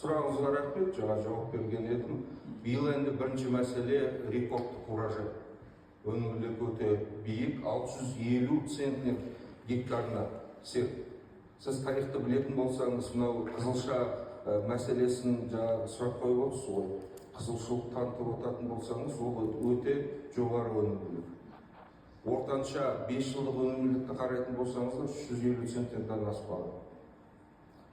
Сұрағыңызға рахмет. Жаңа жауап берген едім. Биыл енді бірінші мәселе — рекордтық урожай, өнімділік өте биік, 650 центнер гектарына. Серік, сіз тарихты білетін болсаңыз, мынау қызылша мәселесін жаңағы сұрақ қойып отырсыз ғой. Қызығушылық танытып отыратын болсаңыз, ол өте жоғары өнімділік. Ортанша 5 жылдық өнімділікті қарайтын болсаңыздар, 350 центнерден аспаған.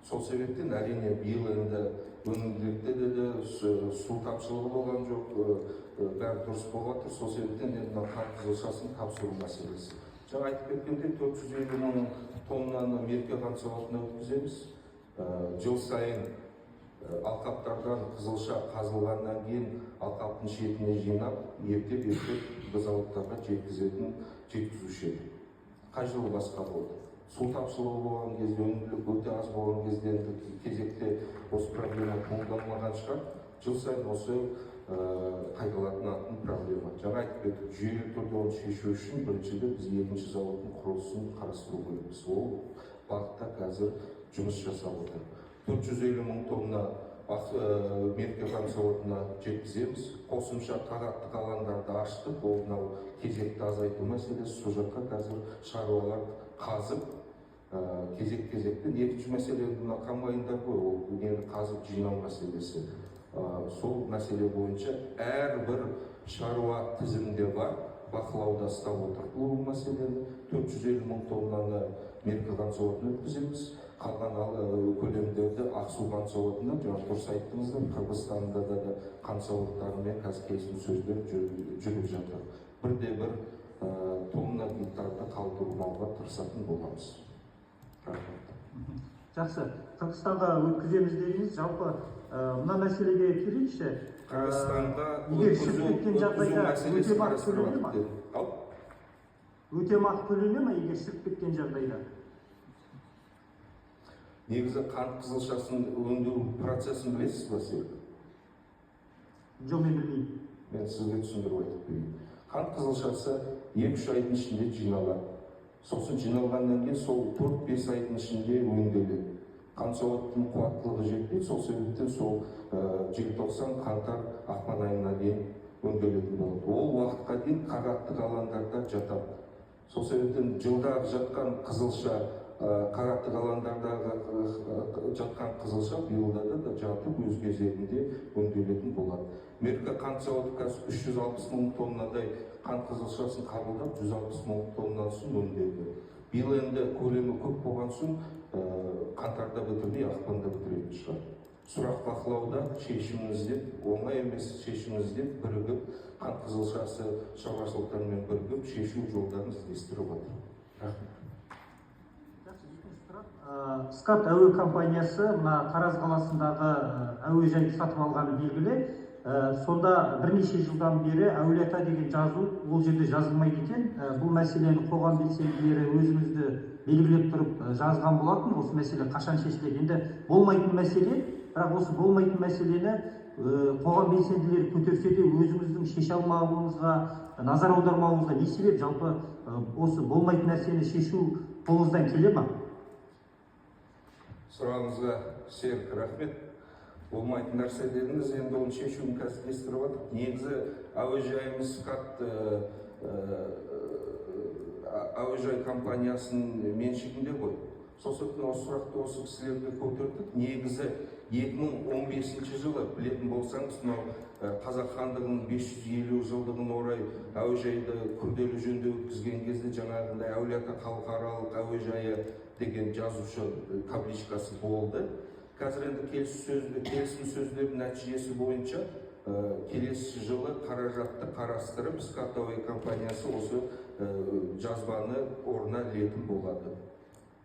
Сол себептен, әрине, биыл енді өнімділікте де су тапшылығы болған жоқ, бәрі дұрыс болып жатыр. Сол себептен енді мына қант қызылшасын тапсыру мәселесі, жаңа айтып кеткендей, 450 мың тоннаны Мерке қант зауытына өткіземіз. Жыл сайын алқаптардан қызылша қазылғаннан кейін алқаптың шетіне жинап, ептеп ептеп зауыттарға жеткізетін, жеткізуші еді. Қай жылы басқа болды? Су тапшылығы болған кезде, өнімділік өте аз болған кезде енді кезекте осы проблема туындамаған шығар. Жыл сайын осы қайталанатын проблема. Жаңа айтып кеттік, жүйелі түрде оны шешу үшін біріншіден біз екінші зауыттың құрылысын қарастыру керекпіз. Ол бағытта қазір жұмыс жасап отыр. 450 мың тонна Мерке қант зауытына жеткіземіз. Қосымша тағаттық алаңдарды аштық. Ол мынау кезекті азайту мәселесі. Сол жаққа қазір шаруалар қазып, кезек кезекпен. Екінші мәселе енді мына комбайндар ғой, ол нені қазып жинау мәселесі. Сол мәселе бойынша әрбір шаруа тізімде бар, бақылауда ұстап отыр бұл мәселені. 450 мың тоннаны Меркі қант зауытына өткіземіз. Қалған көлемдерді Ақсу қант зауытына. Жаңа дұрыс айттыңыздар, Қырғызстанда да қант зауыттарымен қазір келісім сөздер жүріп жатыр. Бірде бір тонна гектарды қалдырмауға тырысатын боламыз. Рахмет. Жақсы, Қырғызстанға өткіземіз дедіңіз. Жалпы мына мәселеге келейікші. Қырғызстанға Егер өткізу шығып кеткен өткізу жағдайда мәселесі өтемақы төлене қарастырылады ма? дедім. Ал Өтемақы төлене ма, егер шығып кеткен жағдайда? Негізі қант қызылшасын өндіру процесін білесіз ба, Серік? Жоқ, мен білмеймін. Мен сізге түсіндіріп айтып берейін. Қант қызылшасы 2-3 айдың ішінде жиналады. Сосын жиналғаннан кейін сол 4-5 айдың ішінде өңделеді. Қант зауыттың қуаттылығы жетпейді. Сол себептен сол желтоқсан, қаңтар, ақпан айына дейін өңделетін болады. Ол уақытқа дейін қағаттық алаңдарда жатады. Сол себептен жылдағы жатқан қызылша, қағаттық алаңдардағы жатқан қызылша биылда да жатып, өз кезегінде өңделетін болады. Меркі қант зауыты қазір 360 мың тоннадай қант қызылшасын қабылдап, 160 мың тоннасын өңдеді. Биыл енді көлемі көп болған соң, қаңтарда бітірмей, ақпанда бітіретін шығар. Сұрақ бақылауда, шешімін іздеп, оңай емес, шешімін іздеп, бірігіп, қант қызылшасы шаруашылықтарымен бірігіп, шешу жолдарын іздестіріп жатыр. Рахмет. Жақсы, екінші сұрақ. СКАТ әуе компаниясы мына Тараз қаласындағы әуежайды сатып алғаны белгілі. Сонда бірнеше жылдан бері «Әулиеата» деген жазу ол жерде жазылмайды екен. Бұл мәселені қоғам белсенділері, өзіңізді белгілеп тұрып жазған болатын. Осы мәселе қашан шешіледі? Енді болмайтын мәселе, бірақ осы болмайтын мәселені қоғам белсенділері көтерсе де, өзіңіздің шеше алмауыңызға, назар аудармауыңызға не себеп? Жалпы осы болмайтын нәрсені шешу қолыңыздан келе ма? Сұрағыңызға, Серік, рахмет. Болмайтын нәрсе дедіңіз, енді оны шешуін қазір іздестіріп жатырмық. Негізі әуежайымыз СКАТ әуежай компаниясының меншігінде ғой. Сол себептен осы сұрақты осы кісілерге көтердік. Негізі 2015 жылы, білетін болсаңыз, мынау Қазақ хандығының 550 жылдығына орай әуежайды күрделі жөндеу өткізген кезде жаңағындай «Әулиеата халықаралық әуежайы» деген жазушы табличкасы болды. Қазір енді келісім сөздердің нәтижесі бойынша келесі жылы қаражатты қарастырып, СКАТ әуе компаниясы осы жазбаны орнына ілетін болады.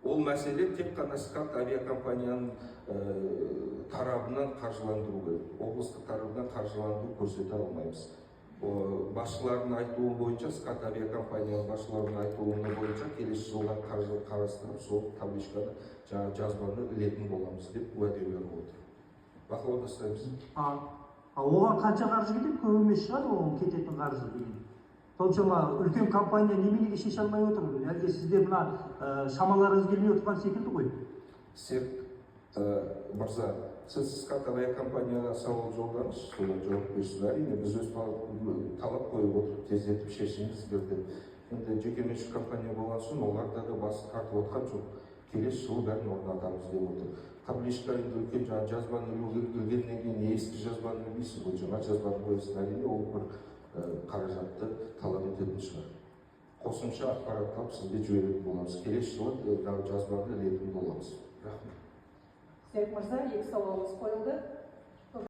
Ол мәселе тек қана СКАТ авиакомпанияның тарабынан қаржыландыру керек. Облыстық тарабынан қаржыландыру көрсете алмаймыз. Басшылардың айтуы бойынша, СКАТ авиакомпанияның басшыларының айтуы бойынша, келесі жылға қаржы қарастырып, сол табличканы, жаңағы жазбаны ілетін боламыз деп уәде беріп отыр. Бақылауда ұстаймыз. А оған қанша қаржы кетеді? Көп емес шығар оған кететін қаржы деген. Соншама үлкен компания неменеге шеше алмай отыр? Әлде сіздер мына шамаларыңыз келмей отырған секілді ғой. Серік мырза. Сіз СКАТ авиакомпанияға сауал жолдаңызшы, содан жауап берсін. Әрине, біз өз талап қойып отырып, тездетіп шешіңіздер деп. Енді жекеменшік компания болған соң, оларда да басы тартып отқан жоқ, келесі жылы бәрін орнатамыз деп отыр. Табличка енді үлкен, жаңағы жазбаны ілгеннен кейін ескі жазбаны ілмейсің ғой, жаңа жазбаны қоясың. Әрине, ол бір қаражатты талап ететін шығар. Қосымша ақпарат алып, сізге жіберетін боламыз. Келесі жылы жаңағы жазбаны ілетін боламыз. Рахмет. Серік мырза, екі сауалыңыз қойылды.